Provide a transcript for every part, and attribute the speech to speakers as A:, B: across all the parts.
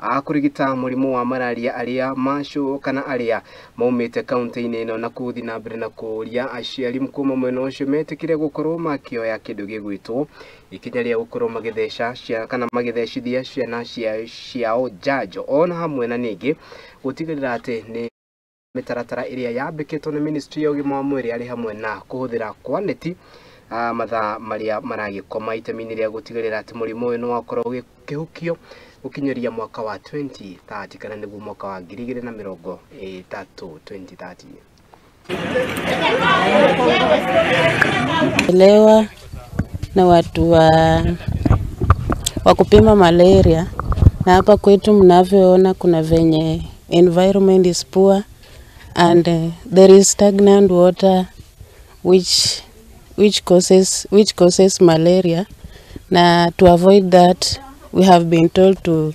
A: a kũrigita mũrimũ wa malaria arĩa macu kana arĩa maumĩte kaunti-inĩ ĩno na kũthi na mbere na kũũria aciari kuma mwena ũcio metĩkĩre gũkorwo makĩoya kĩndũ gĩgwĩtwo ikinya rĩa gũkorwo magĩtheca ciana kana magĩthecithia ciana ciao njanjo ona hamwe na ningĩ gũtigĩrĩra atĩ nĩ mĩtaratara ĩrĩa yambĩkĩtwo nĩ ministry ya ũgima wa mwĩrĩ arĩ hamwe na kũhũthĩra kwa neti mathaa marĩa maragĩkoma itemi-inĩ rĩa gũtigĩrĩra atĩ mũrimũ ũyũ nĩ wakorwo ũgĩkĩhukio gũkinyĩria mwaka wa 2030 kana nĩguo mwaka wa 2030 2030.
B: Elewa na watu wa kupima malaria, na hapa kwetu mnavyoona kuna venye environment is poor and there is stagnant water which causes malaria. Na to avoid that, we have been told to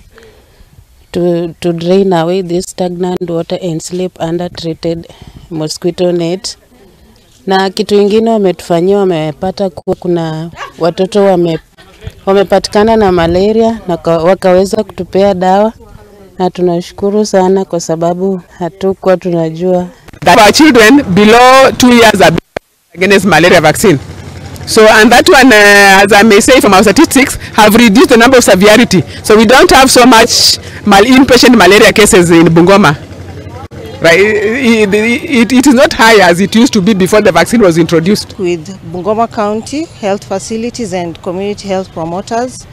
B: drain away this stagnant water and sleep under treated mosquito net. Na kitu ingine wametufanyia, wamepata kuwa kuna watoto wamepatikana na malaria na wakaweza kutupea dawa, na tunashukuru sana kwa sababu hatukuwa tunajua.
C: Our children below 2 years are against malaria vaccine. So, and that one, as I may say from our statistics, have reduced the number of severity. So we don't have so much inpatient malaria cases in Bungoma. Right? It is not high as it used to be before the vaccine was introduced.
D: With Bungoma County health facilities and community health promoters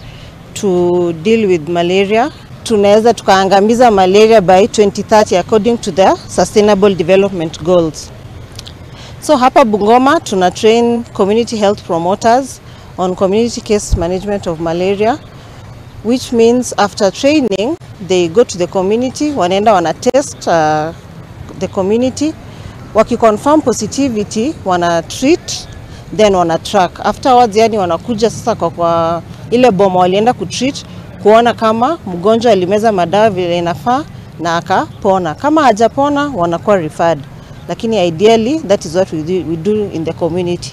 D: to deal with malaria. Tunaweza tukaangamiza malaria by 2030 according to the Sustainable Development Goals. So hapa Bungoma tuna train community health promoters on community case management of malaria, which means after training they go to the community, wanaenda wana test the community, wakiconfirm positivity wana treat, then wana track afterwards. Yani wanakuja sasa kwa ile boma walienda kutreat kuona kama mgonjwa alimeza madawa vile inafaa na akapona. Kama hajapona wanakuwa referred. Lakini ideally that is what we do in the community.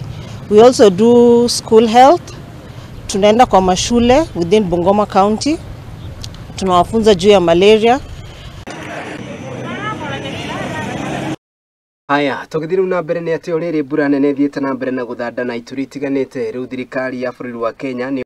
D: We also do school health. Tunaenda kwa mashule within Bungoma County, tunawafunza juu ya malaria.
A: Haya, tũgĩthiĩ na mbere nĩ atĩ o rĩrĩ mbura nene ĩthiĩte na mbere na gũthanda na ituri itiganĩte. Rĩu thirikari ya bũrũri wa Kenya nĩ